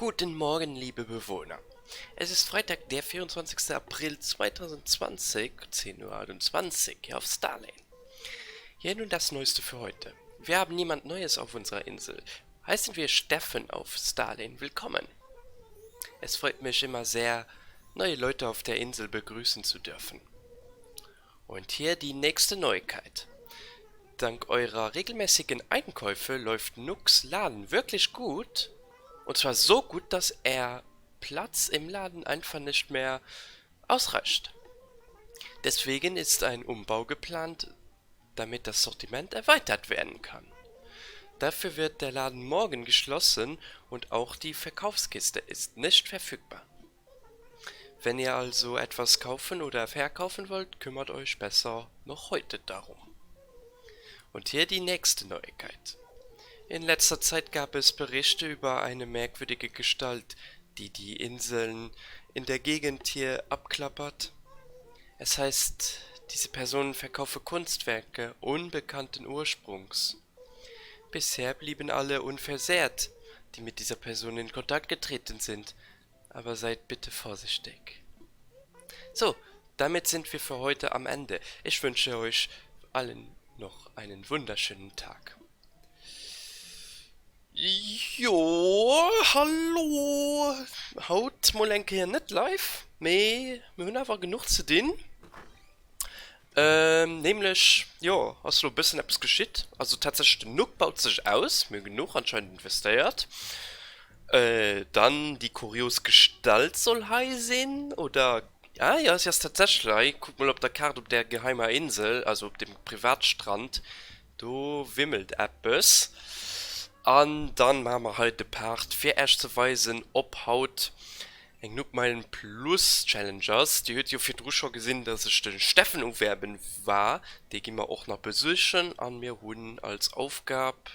Guten Morgen, liebe Bewohner. Es ist Freitag, der 24. April 2020, 10.28 Uhr, hier auf Starlane. Hier nun das Neueste für heute. Wir haben niemand Neues auf unserer Insel. Heißen wir Steffen auf Starlane willkommen. Es freut mich immer sehr, neue Leute auf der Insel begrüßen zu dürfen. Und hier die nächste Neuigkeit. Dank eurer regelmäßigen Einkäufe läuft Nux Laden wirklich gut. Und zwar so gut, dass er Platz im Laden einfach nicht mehr ausreicht. Deswegen ist ein Umbau geplant, damit das Sortiment erweitert werden kann. Dafür wird der Laden morgen geschlossen und auch die Verkaufskiste ist nicht verfügbar. Wenn ihr also etwas kaufen oder verkaufen wollt, kümmert euch besser noch heute darum. Und hier die nächste Neuigkeit. In letzter Zeit gab es Berichte über eine merkwürdige Gestalt, die die Inseln in der Gegend hier abklappert. Es heißt, diese Person verkaufe Kunstwerke unbekannten Ursprungs. Bisher blieben alle unversehrt, die mit dieser Person in Kontakt getreten sind, aber seid bitte vorsichtig. So, damit sind wir für heute am Ende. Ich wünsche euch allen noch einen wunderschönen Tag. Jo, hallo! Haut mol eng Kéier net live, mee mir hunn awer genuch ze dinn. Nämlech, jo, ass lo e bëssen eppes geschitt. Also tatsächlech, den Nook baut sech aus, mir hu genuch anscheinend investéiert. Dann déi kurios Gestalt soll hei sinn, oder? Ah jo, si ass tatsächlech hei. Kuckt mol op der Kaart op där geheimer Insel, also op dem Privatstrand, do wimmelt eppes. An dann maache mer hei de Part fir Äech ze weisen, ob haut eng Noob Meilen Plus Challenge ass. Dir huet jo virdru scho gesinn, dass ech de Steffen uwäerben war. Dee gi mer och nach besuchen an mir hunn als Aufgab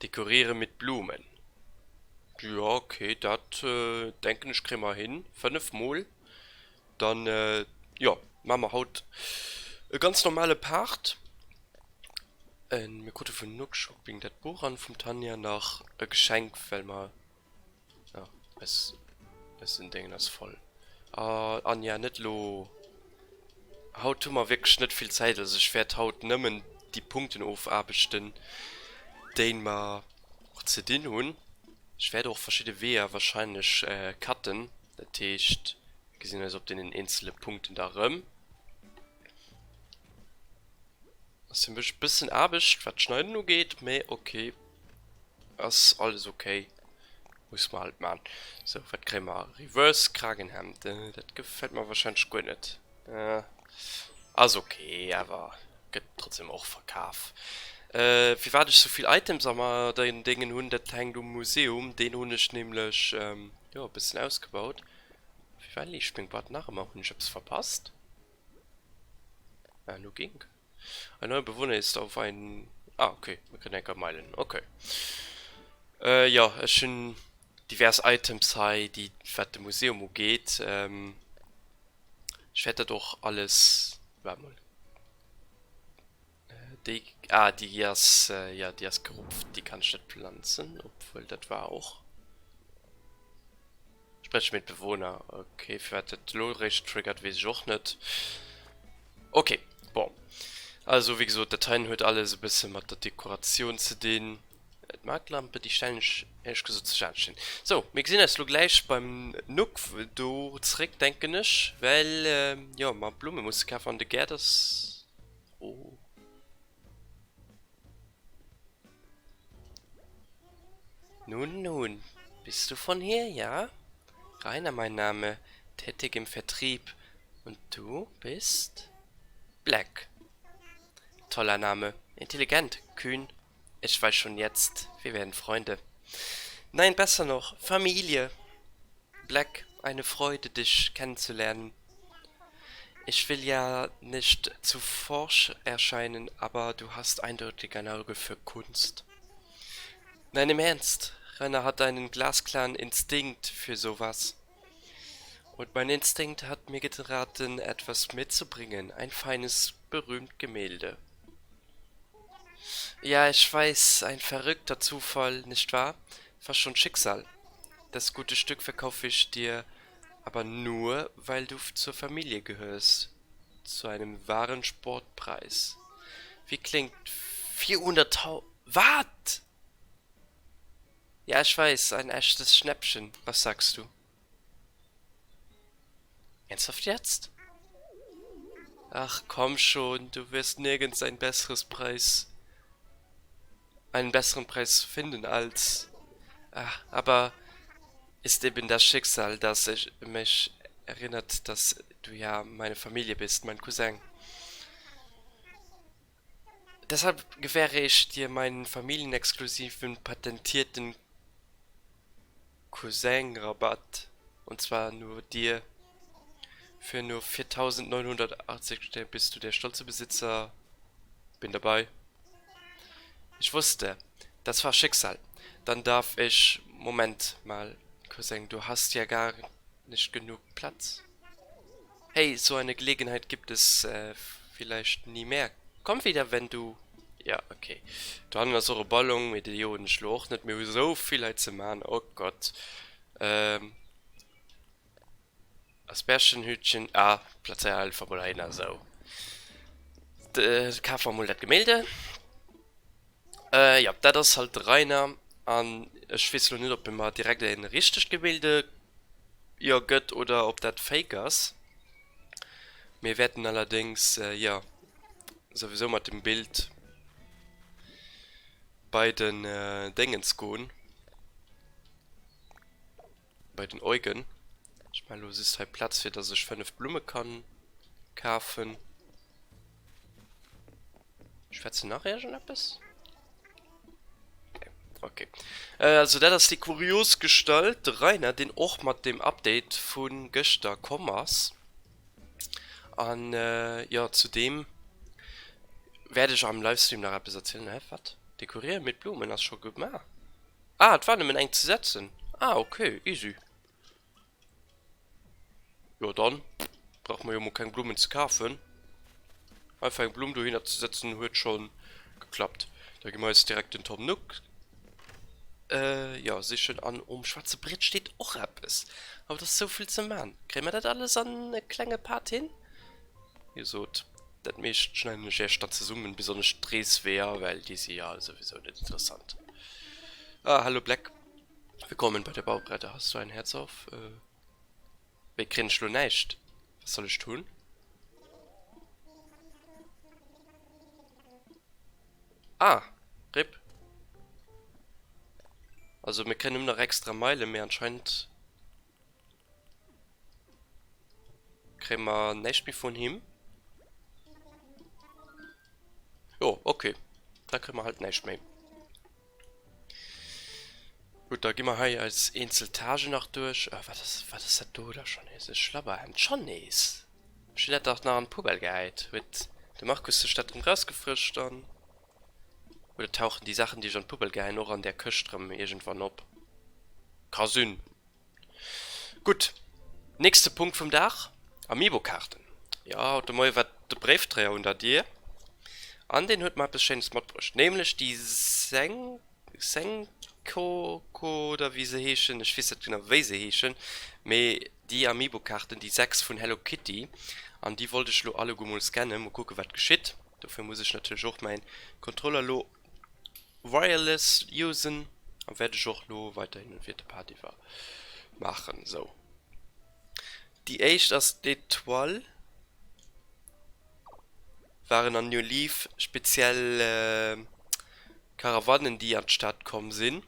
Dekoriere mit Blumen. Jo ok, dat denken ech kréie mer hin. 5 mol. Dann jo, maache mer haut e ganz normale Part. Mir krute vun Nook Shopping dat Buch an vum Tanja nach e Geschenk, well mer Ah, es, es den Déngen ass voll. Ah, Anja, net lo. Haut hu mer wierklech net vill Zäit, also ech wäert haut nëmmen déi Punkten ofaarbechten, déi mer och ze dinn hunn. Ech wäert och verschidde Weeër wahrscheinlech cutten, dat heescht, mir gesinn eis op deenen eenzele Punkten da rëm. Ass fir mech e bëssen Aarbecht, wat d'Schneiden ugeet, mee ok. Ass alles ok. Muss mer halt man. Sou, wat kréie mer? Reverse Kragenhemd. Dat gefält mer wahrscheinlech guer net. Ass ok, awer gëtt trotzdem och verkaf. Firwat ech souvill Items a mer den Déngen hunn, dat hänkt um Museum. Deen hunn ech nämlech, jo, e bëssen ausgebaut. Firwat liicht meng Boîte nach ëmmer? Hunn ech eppes verpasst? Ah, nu ging. Ein neuer Bewohner ist auf ein... Ah, okay. Mir kréien enker Meilen. Okay. Äh, jo, ech hunn divers Items hei, déi, wat de Museum ugeet. Ähm, ech wäert dat och alles... Waart mol. Déi, ah, déi ass, ja, déi ass gerupft. Déi kann ech net planzen, obwuel dat war och... Spreche mit Bewohner. Ok, firwat dat elo eréischt triggert, weess ech och net. Ok, bon. Also, wéi gesot, dat heien huet alles e bësse mat der Dekoratioun ze dinn. D'Marktlampe, déi stellen ech éierlech gesot sech anescht hin. Sou, mir gesinn eis elo gläich beim Nook do zréck, denken ech, well, jo, mer Blumme musse kafen an de Gäert ass. Oh. Nun, nun, bist du von hier, ja? Rainer mein Name, tätig im Vertrieb. Und du bist? Black. Toller Name, intelligent, kühn. Ich weiß schon jetzt, wir werden Freunde. Nein, besser noch, Familie. Black, eine Freude, dich kennenzulernen. Ich will ja nicht zu forsch erscheinen, aber du hast eindeutig ein Auge für Kunst. Nein, im Ernst, Rainer hat einen glasklaren Instinkt für sowas. Und mein Instinkt hat mir geraten, etwas mitzubringen, ein feines, berühmt Gemälde. Ja, ich weiß, ein verrückter Zufall, nicht wahr? Fast schon Schicksal. Das gute Stück verkaufe ich dir aber nur, weil du zur Familie gehörst, zu einem wahren Sportpreis. Wie klingt 400.000? Wat? Ja, ich weiß, ein echtes Schnäppchen. Was sagst du? Ernsthaft jetzt? Ach komm schon, du wirst nirgends ein besseres Preis einen besseren Preis finden als Ach, aber ist eben das Schicksal, das ich mich erinnert, dass du ja meine Familie bist, mein Cousin. Deshalb gewähre ich dir meinen familienexklusiven patentierten Cousin-Rabatt und zwar nur dir. Für nur 4.980 bist du der stolze Besitzer. Bin dabei. Ich wusste, das war Schicksal. Dann darf ich. Moment mal, Cousin, du hast ja gar nicht genug Platz. Hey, so eine Gelegenheit gibt es äh, vielleicht nie mehr. Komm wieder, wenn du. Ja, okay. Dohannen ass och e Ballon, mee dee joen ech lo och net. Mir hu sou vill hei ze man, oh Gott. Ähm, Aspergenhütchen, ah, plazéier einfach mol heihinner, sou. Kafe mer mol dat Gemälde. Äh, ja, dat ass halt de Rainer. An ech weess lo net, ob e mer direkt e richtegt Gemälde, jo, gëtt oder ob dat fake ass. Mir wäerten allerdéngs, jo, souwisou mat dem Bild bei den Déngens goen, bei den Eugen. Ech maache lo just hei Plaz, fir dass ech 5 Blumme kann kafen. Schwätze nach iergendeppes? Okay. Äh, also dat ass déi kurios Gestalt, de Rainer, deen och mat deem Update vu gëschter komm ass. An äh, jo, zu deem wäert ech am Livestream nach eppes erzielen. Hä, wat? Dekorieren mit Blumen ass scho gemaach? Ah, et war nëmmen eng ze setzen. Ah, okay, easy. Jo dann brauche mer jo mol keng Blummen ze kafen. Einfach eng Blumm dohinner ze setzen huet schon geklappt. Da gi mer eis direkt den Tom Nook jo sichen an um schwarze Briet steet och eppes. Awer et ass sou vill ze man. Kréie mer dat alles an e klenge Part hin? Wéi gesot, dat meescht schneiden ech iech dann zesummen, besonnesch d'Reesweeër, well déi si jo souwisou net interessant. Ah, hallo Black. Willkommen bei der Baubreite. Hast du ein Herz auf? Äh, wéi kréien ech lo näischt? Was soll ech tun? Ah, RIP. Also mir kréien nëmmen nach extra Meilen, mee anscheinend kréie mer näischt méi vun him. Jo, okay. Da kréie mer halt näischt méi. Gutt, da gi mer hei eis eenzel Tagen nach duerch. Ah, wat ass, wat ass dat do da schonn nees? E Schlabberhemd, schonn nees? Ech hunn dat dach nach an d'Poubelle gehäit. Huet de Markus sech dat erëm rausgefrëscht an. Oder tauchen déi Saachen, déi ech an d'Poubelle gehäien, och an där Këscht erëm iergendwann op? Ka sinn. Gutt, nächste Punkt vum Dag, Amiibo-Kaarten. Jo, haut de Moie war de Bréifdréier un der Dier an deen huet mer eppes Schéines matbruecht, nämlech déi Seng, Senkoko oder wéi se heeschen, ech weess net genau wéi se heeschen, mee déi Amiibo-Kaarten, déi 6 vun Hello Kitty an déi wollt ech lo alleguer mol scannen, mol kucke wat geschitt. Dofir muss ech natierlech och mäin Controller lo Wireless usen a wäert ech och lo weiderhin fir de Part iwwer maachen. Sou, déi éischt ass d'Etoile, waren an New Leaf speziell Caravanen déi an d'Stad komm sinn.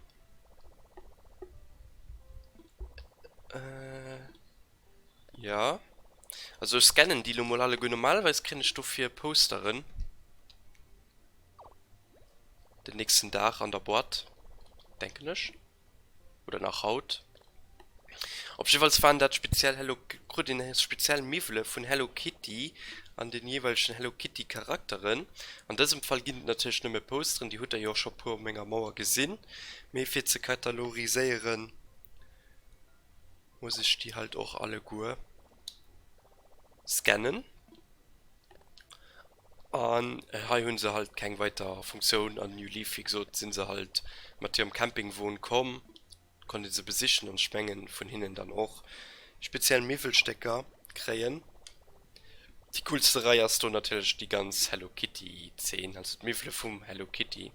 Jo, also ech scannen déi lo mol alleguer, normalerweis kréien ech dofir Posteren. Den nächsten Dag an der Boîte, denken ech. Oder nach haut. Op jiddefalls waren dat speziell Hello, krut een speziell Miwwele vun Hello Kitty an den jeeweilegen Hello Kitty Charakteren. An dësem Fall ginn et natierlech nëmme Posteren, déi hutt der jo och scho puer op menger Mauer gesinn. Mee fir ze katalogriséieren, muss ech déi halt och alleguer scannen. An hei hunn se halt keng weiter Funktioun. An New Leaf, wéi gesot, sinn se halt mat hirem Campingwon komm. Konnt ee se besichen an ech mengen vun hinnen dann och speziell Miwwelstécker kréien. Déi coolste Rei ass do natierlech déi ganz Hello Kitty Zeen, also d'Miwwele vum Hello Kitty.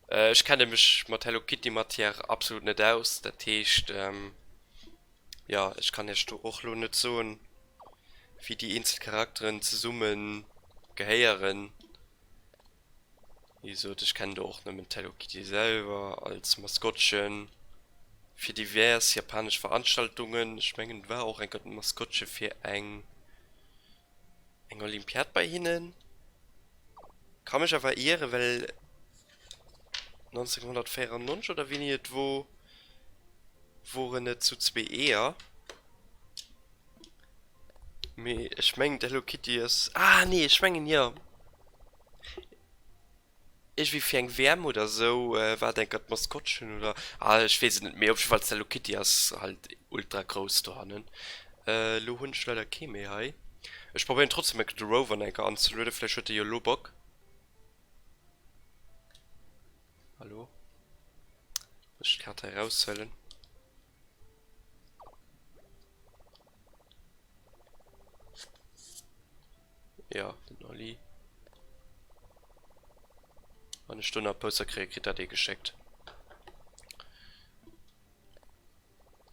Ech kenne mech mat Hello Kitty Matière absolut net aus, dat heescht jo ech kann iech do och lo net soen wéi déi eenzel Charakteren zesumme gehéieren. Wéi gesot, ech kennen do och nëmmen d'Hello Kitty selwer als Maskottchen fir divers japanesch Veranstaltungen. Ech mengen et war och eng Kéier d'Maskottche fir eng eng Olympiad bei hinnen. Ka mech awer ieren, well 1994 oder wéini et wor, woren et zu zwee Eeër. Mee ech mengen d'Hello Kitty ass, ah nee ech mengen jo. Iergendwéi fir eng WM oder sou war et enker d'Maskottchen oder ah ech weess et net méi. Op jidde Fall d'Hello Kitty ass halt ultra grouss dohannen. Elo hunn ech leider kee méi hei. Ech probéieren trotzdem enker de Rover nach enker anzelueden, vläicht huet e jo elo Bock. Hallo? Muss ech d'Kaart hei eraushuelen? Ja, den Oli. Wann ech do nach Poster kréien, kritt dat ee geschéckt.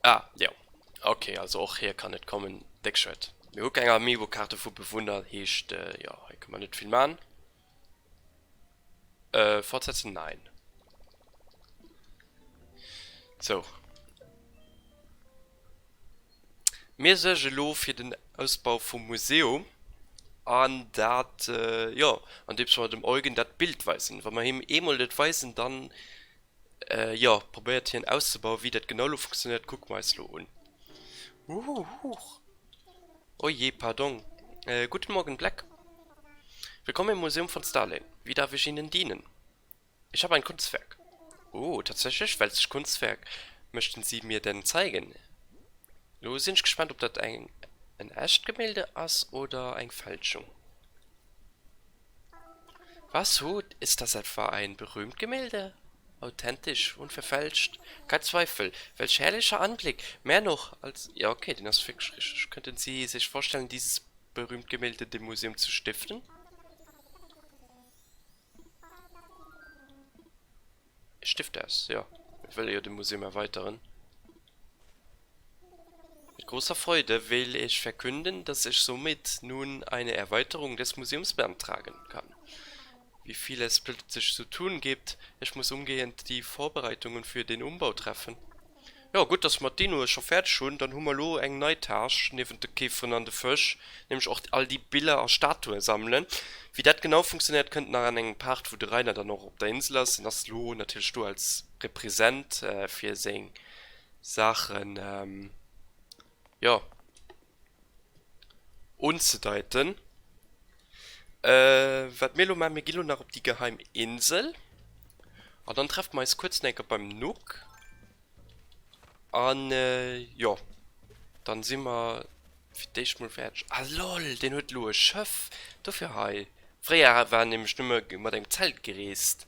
Ah, jo. Okay, also och hie kann net kommen. Déck schued. Mir hu keng Amiibo-Kaarte vu Bewunner, heescht, jo, hei kënne mer net vill man. Äh, fortsetzen? Nein. Sou. Mir suerge elo fir den Ausbau vum Museum an dat, jo, andeems mer dem Eugen dat Bild weisen. Wa mer him eemol dat weisen, dann, jo, probéiert hien auszebauen. Wéi dat genau elo funktionéiert, kucke mer eis elo un. Huuch. Oh je, pardon. Guten Morgen, Black. Willkommen im Museum von Starlane. Wie darf ich Ihnen dienen? Ich habe ein Kunstwerk. Oh, tatsächlich? Welches Kunstwerk möchten Sie mir denn zeigen? Lo sinn ech gespannt, ob dat eng en echt Gemälde ass oder eng Fälschung. Was, so, ist das etwa ein berühmt Gemälde? Authentisch, unverfälscht, kein Zweifel. Welch herrlicher Anblick! Mehr noch als, ja okay, den ass wierklech richteg. Könnten Sie sich vorstellen, dieses berühmt Gemälde dem Museum zu stiften? Stift aus, jo. Mir wëlle jo de Museum erweiteren. Mit großer Freude will ich verkünden, dass ich somit nun eine Erweiterung des Museums beantragen kann. Wie viel es plötzlich zu tun gibt, ich muss umgehend die Vorbereitungen für den Umbau treffen. Jo, gutt, dass mer d'Dinoe scho fäerdeg hunn. Dann hu mer elo eng nei Tâche niewent de Käferen an de Fësch, nämlech och all déi Biller a Statue sammelen. Wéi dat genau funktionéiert, kënnt nach an engem Part, wou de Rainer dann och op der Insel ass. En ass elo natierlech do als Represent, fir seng Saachen, jo, unzedeiten. Wat mir elo maachen, mir gi lo nach op déi geheim Insel an dann treffe mer eis kuerz nach eng Kéier beim Nook. An jo, dann si mer fir d'éischt mol fäerdeg. Ah lol, deen huet elo e Schëff, dofir hei. Fréier war en nämlech nëmme mat engem Zelt gereest.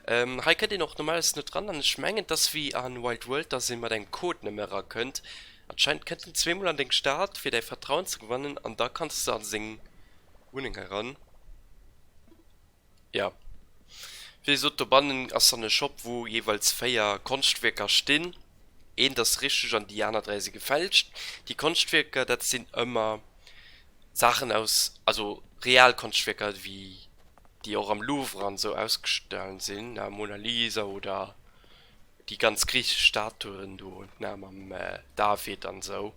Hei kënnt een och normalerweis net ran an ech mengen et ass wéi an Wild World, dass ee mat engem Code nëmme erakënnt. Anscheinend kënnt en zweemol an deng Stad fir däi Vertrauen ze gewannen an da kanns de a seng Wunneng eran. Jo, wéi gesot dobannen ass dann e Shop wou jeeweils 4 Konschtwierker stinn. Eent ass richteg an déi aner 3 si gefälscht. Déi Konschtwierker dat sinn ëmmer Saachen aus, also real Konschtwierker wéi déi och am Louvre an esou ausgestellt sinn, na Mona Lisa oder déi ganz griichesch Statuen do, na mam David an esou.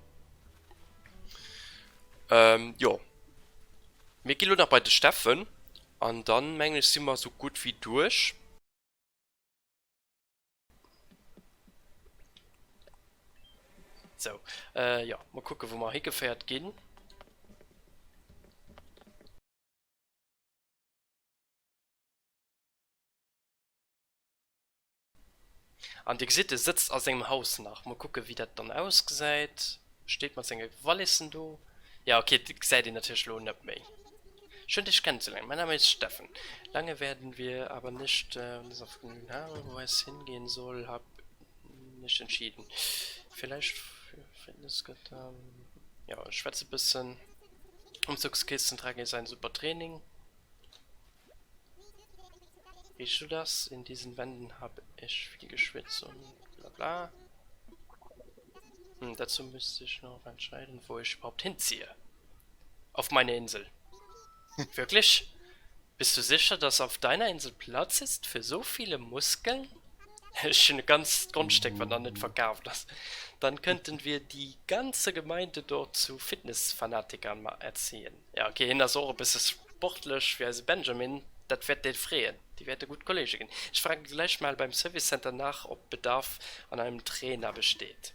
Jo, mir gi lo nach bei de Steffen an dann mengen ech si mer esou gutt wéi duerch. Sou, jo, mol kucke wou mer higeféiert ginn. An dir gesitt, e sëtzt a sengem Haus nach. Mol kucke wéi dat dann ausgesäit. Steet mat senge Wallissen do. Ja ok, et gesäit een natierlech elo net méi. Schön dich kennenzulernen. Mein Name ist Steffen. Lange werden wir aber nicht unser Vergnügen haben. Wo es hingehen soll, hab. Nicht entschieden. Vielleicht für Fitnessgötter. Ja, ech schwätze bëssen. Umzugskisten tragen ist ein super Training. Riechst du das? In diesen Wänden habe ich viel geschwitzt und bla bla. Hm, dazu müsste ich noch entscheiden, wo ich überhaupt hinziehe. Auf meine Insel. Wirklich? Bist du sicher, dass auf deiner Insel Platz ist für so viele Muskeln? Ech hunn e ganzt Grondstéck, wat nach net verkaaft ass. Dann könnten wir die ganze Gemeinde dort zu Fitnessfanatikern erziehen. Ja, okay, hien ass och e bësse sportlech wéi eise Benjamin. Dat wäert déi freeën. Déi wäerte gutt Kollege ginn. Ich frage gleich mal beim Service Center nach, ob Bedarf an einem Trainer besteht.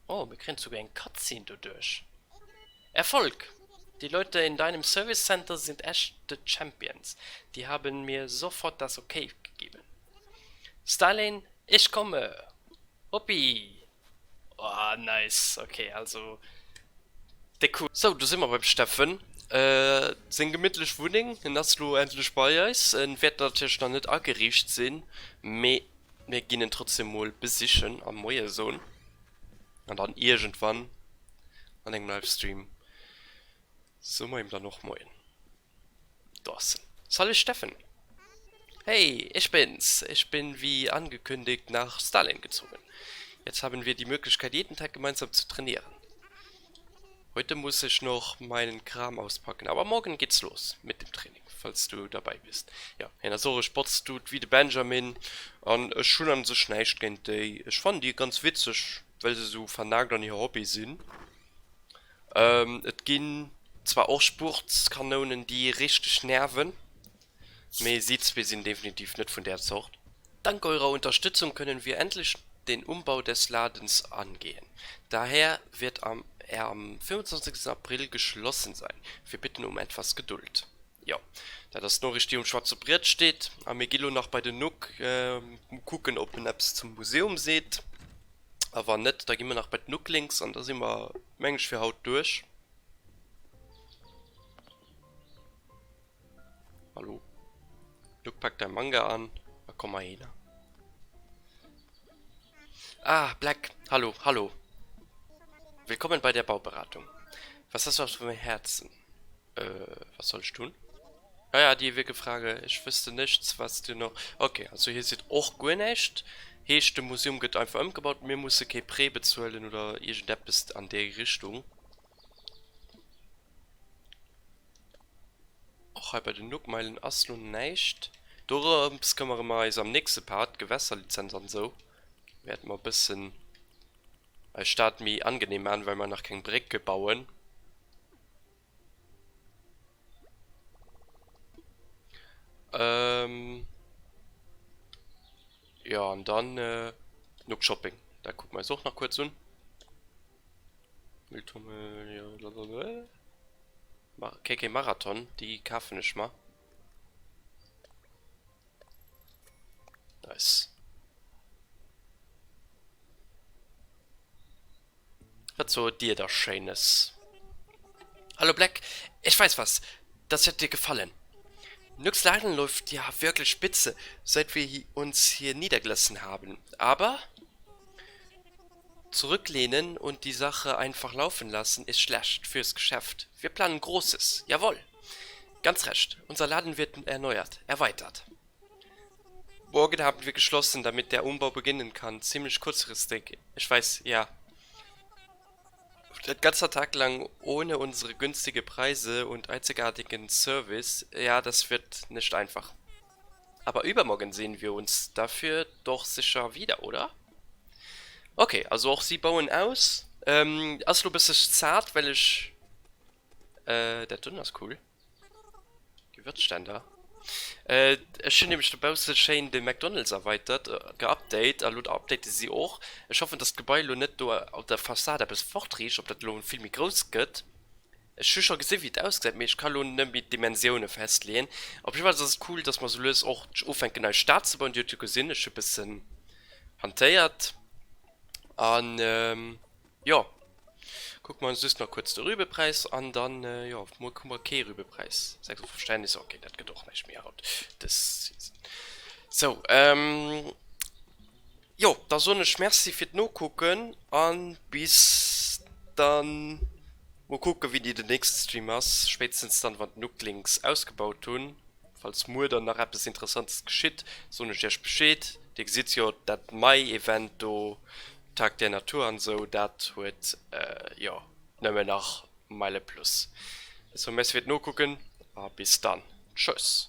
Oh, mir kréien souguer eng Cutscene doduerch. Erfolg! Die Leute in deinem Service Center sind echte Champions. Die haben mir sofort das Okay gegeben. Stalin, ich komme! Hoppi! Oh, nice. Okay, also déck cool. Sou, do si mer beim Steffen. Seng gemittlech Wunneng. En ass lo endlech bei eis. En wäert natierlech nach net ageriicht sinn, mee mir ginn en trotzdem mol besichen a Moie soen. An dann iergendwann an engem Livestream soe mer him dann och Moien. Do ass en. Salut Steffen! Hey, ich bin's! Ich bin wie angekündigt nach Stalin gezogen. Jetzt haben wir die Möglichkeit jeden Tag gemeinsam zu trainieren. Heute muss ich noch meinen Kram auspacken, aber morgen geht's los mit dem Training, falls du dabei bist. Jo, hien ass och e Sportsdude wéi de Benjamin an ech hunn an sech näischt géint déi. Ech fannen déi ganz witzeg, well se sou vernagt an hir Hobby sinn. Et ginn zwar och Sportskanounen déi richteg nerven, mee si zwee sinn definitiv net vun där Zort. Dank eurer Unterstützung können wir endlich den Umbau des Ladens angehen. Daher wird am er am 25. April geschlossen sein. Wir bitten um etwas Geduld. Jo, dat ass d'Noriicht déi um schwarze Briet steet. A mir gi lo nach bei den Nook kucken ob en eppes zum Museum seet. A wann net, da gi mir nach bei d'Nooklings an da si mer meng ech fir haut duerch. Hallo. Luke, pack dein Manga an a komm mal hiner. Ah, Black. Hallo, hallo. Willkommen bei der Bauberatung. Was hast du auf dem Herzen? Äh, was soll ich tun? Ja, ja, die ewige Frage. Ich wüsste nichts, was dir noch... Okay, also hie seet och guer näischt. Heescht, de Museum gëtt einfach ëmgebaut. Mir musse kee Prêt bezuelen oder iergendeppes an déi Richtung. Och hei bei den Nookmeilen ass lo näischt. Dorëms këmmere mer eis am nächste Part, Gewässerlizenz an esou. Wäerte mer e bëssen eis Stad méi angenehm maachen, well mer nach keng Brécke bauen. Jo, an dann Nook Shopping, dat kucke mer eis och nach kuerz un. KK Marathon, déi kafen ech mer. Nice. Wat sot dir da Schéines? Hallo Black, ich weiß was, das wird dir gefallen. Nux Laden läuft ja wirklich spitze, seit wir uns hier niedergelassen haben. Aber Zurücklehnen und die Sache einfach laufen lassen ist schlecht fürs Geschäft. Wir planen Großes. Jawohl! Ganz recht. Unser Laden wird erneuert, erweitert. Morgen haben wir geschlossen, damit der Umbau beginnen kann. Ziemlich kurzfristig. Ich weiß, ja. Ein ganzer Tag lang ohne unsere günstige Preise und einzigartigen Service. Ja, das wird nicht einfach. Aber übermorgen sehen wir uns dafür doch sicher wieder, oder? Ok, also och si bauen aus. Ass lo bësse zart, well ech dat doen ass cool. Gewürzständer. Ech hunn nämlech dobausse schéin de McDonald's erweitert, geupdate a lo update si och. Ech hoffen, dass d'Gebai lo net do op der Fassad eppes fortriicht, ob dat lo vill méi grouss gëtt. Ech hu scho gesi wéi et ausgesäit, mee ech ka lo net méi d'Dimensioune festleeën. Op jidde Fall ass et cool, datt mer sou lues och ufänken eis Stad ze bauen. Dir hutt jo gesinn, ech hu bëssen hantéiert an jo, kucke mer just nach kuerz de Rübepräis an dann jo, muer kucke mer kee Rübepräis, 56 Stännis, ok, dat gëtt och näischt méi haut dës Season. Sou. Jo, da soen ech Merci fir d'Nokucken a bis dann. Mol kucken wéini den nächste Stream ass, spéitstens dann wann d'Nooklings ausgebaut hunn. Falls muer dann nach eppes Interessantes geschitt, soen ech iech Bescheed. Dir gesitt jo dat Mai-Event do, Tag der Natur an esou, dat huet jo nëmmen nach Meile plus. Sou, Merci fir d'Nokucken a bis dann. Tschëss.